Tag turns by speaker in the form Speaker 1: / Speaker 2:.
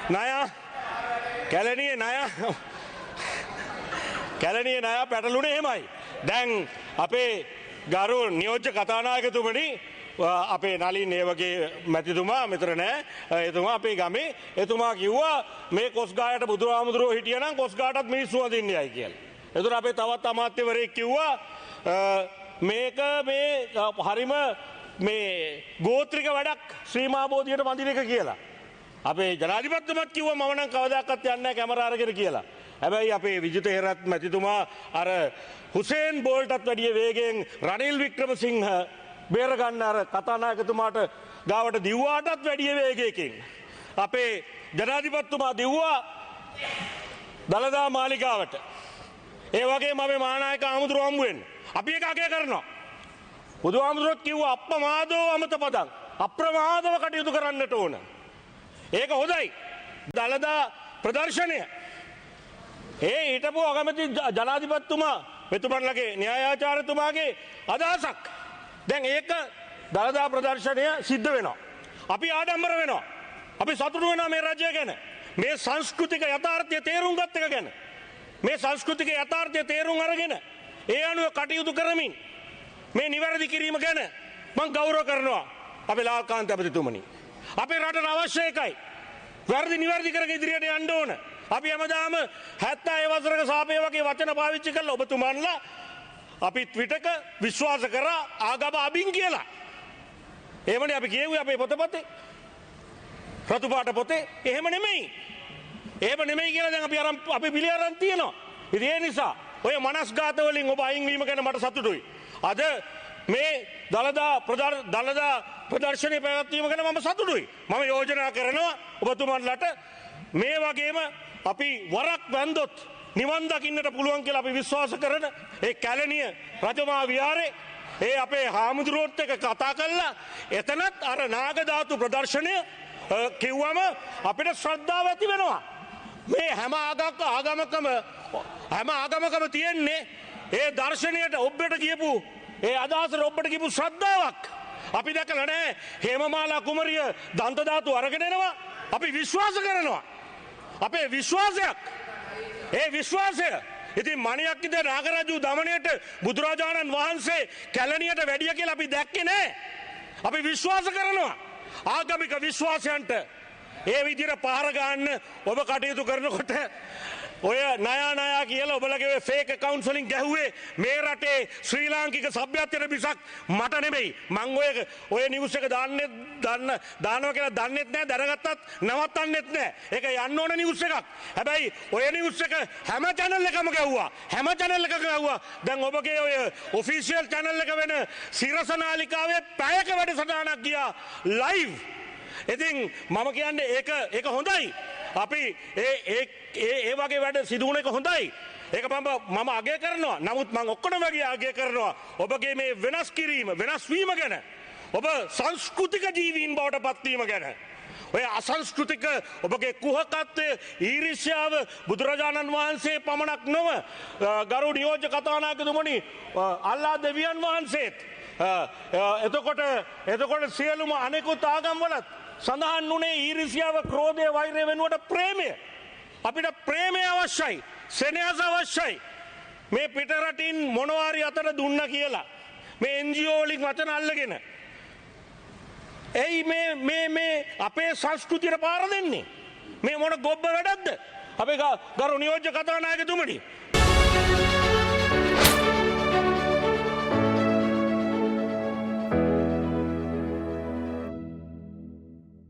Speaker 1: ණයා කැලණියේ ණයා කැලණියේ ණයා පැටලුනේ එහෙමයි. දැන් අපේ ගරු නියෝජ්‍ය කතානායකතුමනි, අපේ නලින් ඒ වගේ මැතිතුමා මෙතන නෑ. එතුමා අපේ ගමේ එතුමා කිව්වා මේ කොස්ගායට බුදුහාමුදුරුවෝ හිටියනම් කොස්ගාටත් මිනිස්සු වඳින්නේයි කියලා. එතකොට අපේ තවත් අමාත්‍යවරයෙක් කිව්වා මේක මේ හරිම මේ ගෝත්‍රික වැඩක් ශ්‍රී මහා බෝධියට වඳින එක කියලා. අපේ ජනාධිපතිතුමත් කිව්වා මම නම් කවදාකවත් යන්නේ නැහැ කැමරා අරගෙන කියලා. හැබැයි අපේ විජිත හේරත් මැතිතුමා අර හුසේන් බෝල්ටත් වැඩිය වේගයෙන් රනිල් වික්‍රමසිංහ බේරගන්න අර කතානායකතුමාට ගාවට දිව්වාටත් වැඩිය වේගයකින් අපේ ජනාධිපතිතුමා දිව්වා දළදා මාලිගාවට. ඒ වගේම අපේ මහානායක හාමුදුරුවෝ හම්බ වෙන්න. අපි ඒක අගය කරනවා. බුදුහාමුදුරුවෝත් කිව්වා අප්පමාදෝ අමත පදං. අප්‍රමාදව කටයුතු කරන්නට ඕන. ඒක හොඳයි. දළදා ප්‍රදර්ශනය. ඒ හිටපු අගමැති ජනාධිපතිතුමා මෙතුමන්ලගේ න්‍යායාචාර්යතුමාගේ අදහසක්. දැන් ඒක දළදා ප්‍රදර්ශනය සිද්ධ වෙනවා. අපි ආඩම්බර වෙනවා. අපි සතුටු වෙනවා මේ රජය ගැන. මේ සංස්කෘතික යථාර්ථය තේරුම් ගත් එක ගැන. මේ සංස්කෘතික යථාර්ථය තේරුම් අරගෙන ඒ අනුව කටයුතු කරමින් මේ නිවැරදි කිරීම ගැන මං ගෞරව කරනවා අපේ ලාල්කාන්ත ඇමතිතුමනි. අපේ රටට අවශ්‍ය එකයි. වැරදි නිවැරදි කරගෙන ඉදිරියට යන්න ඕන. අපි හැමදාම 76 වසරක සාපේ වගේ වචන පාවිච්චි කරලා ඔබතුමන්ලා අපිත් විටක විශ්වාස කරා ආගම අබින් කියලා. එහෙමනේ අපි කියෙව්වේ අපේ පොතපතේ. රතු පාට පොතේ. එහෙම නෙමෙයි. එහෙම නෙමෙයි කියලා දැන් අපි අරන් අපි පිළි අරන් තියෙනවා. ඉතින් ඒ නිසා ඔය මනස්ගාත වලින් ඔබ අයින් වීම ගැන මට සතුටුයි. අද මේ දළදා ප්‍රදර්ශනය පැවැත්වීම ගැන මම සතුටුයි. මම යෝජනා කරනවා ඔබතුමන්ලට මේ වගේම අපි වරක් වැන්දොත් නිවන් දකින්නට පුළුවන් කියලා අපි විශ්වාස කරන ඒ කැලණිය රජමහා විහාරේ ඒ අපේ හාමුදුරුවොත් එක්ක කතා කරලා එතනත් අර නාග ධාතු ප්‍රදර්ශනය කිව්වම අපිට ශ්‍රද්ධාව ඇති වෙනවා. මේ හැම ආගමකම හැම ආගමකම තියෙන්නේ ඒ දර්ශනයට ඔබට කියපු ඒ අදහසට ඔබට කියපු ශ්‍රද්ධාවක්. අපි දැකලා නැහැ හේමමාලා කුමරිය දන්ත ධාතු අරගෙන එනවා. අපි විශ්වාස කරනවා. අපේ විශ්වාසයක්. ඒ විශ්වාසය ඉතින් මණියක් ඉඳ නාගරජු දමනයට බුදුරජාණන් වහන්සේ කැලණියට වැඩිය කියලා අපි දැක්කේ නෑ. අපි විශ්වාස කරනවා. ආගමික විශ්වාසයන්ට ඒ විදිහට පහර ගන්න ඔබ කටයුතු කරනකොට ඔය නයා නයා කියලා ඔබලගේ ඔය ෆේක් ඇකවුන්ට්ස් වලින් ගැහුවේ මේ රටේ ශ්‍රී ලාංකික සભ્યත්වයට මිසක් මට නෙමෙයි. මං ඔය නිවුස් එක දාන්නේ දානවා කියලා දන්නෙත් නෑ, දැනගත්තත් නවත්තන්නෙත් නෑ. ඒක යන්න ඕන නිවුස් එකක්. හැබැයි ඔය නිවුස් එක හැම චැනල් එකම ගැහුවා. හැම චැනල් එකම ගැහුවා. දැන් ඔබගේ ඔය ඔෆිෂියල් චැනල් එක වෙන සිරස නාලිකාවේ පැයක වැඩසටහනක් ගියා ලයිව්. ඉතින් මම කියන්නේ ඒක හොඳයි. අපි ඒ ඒ ඒ වගේ වැඩ සිදු වුණ එක හොඳයි. ඒක මම අගය කරනවා. නමුත් මම ඔක්කොම වගේ අගය කරනවා. ඔබගේ මේ වෙනස් කිරීම, වෙනස් වීම ගැන. ඔබ සංස්කෘතික ජීවීන් බවට පත්වීම ගැන. ඔය අසංස්කෘතික ඔබගේ කුහකත්වය, ඊර්ෂ්‍යාව බුදුරජාණන් වහන්සේ පමණක් නොව ගරු නියෝජ්‍ය කතානායකතුමනි අල්ලා දෙවියන් වහන්සේත් එතකොට සියලුම අනෙකුත් ආගම්වලත් සඳහන් වුණේ ඊර්ෂ්‍යාව, ක්‍රෝධය, වෛරය වෙනුවට ප්‍රේමය. අපිට ප්‍රේමය අවශ්‍යයි, සෙනෙහස අවශ්‍යයි. මේ පිට රටින් මොනවා හරි අතට දුන්න කියලා මේ NGO වලින් වචන අල්ලගෙන ඇයි මේ මේ මේ අපේ සංස්කෘතියට පාර දෙන්නේ? මේ මොන ගොබ්බ වැඩක්ද? අපේ ගරු නියෝජ්‍ය කතානායකතුමනි,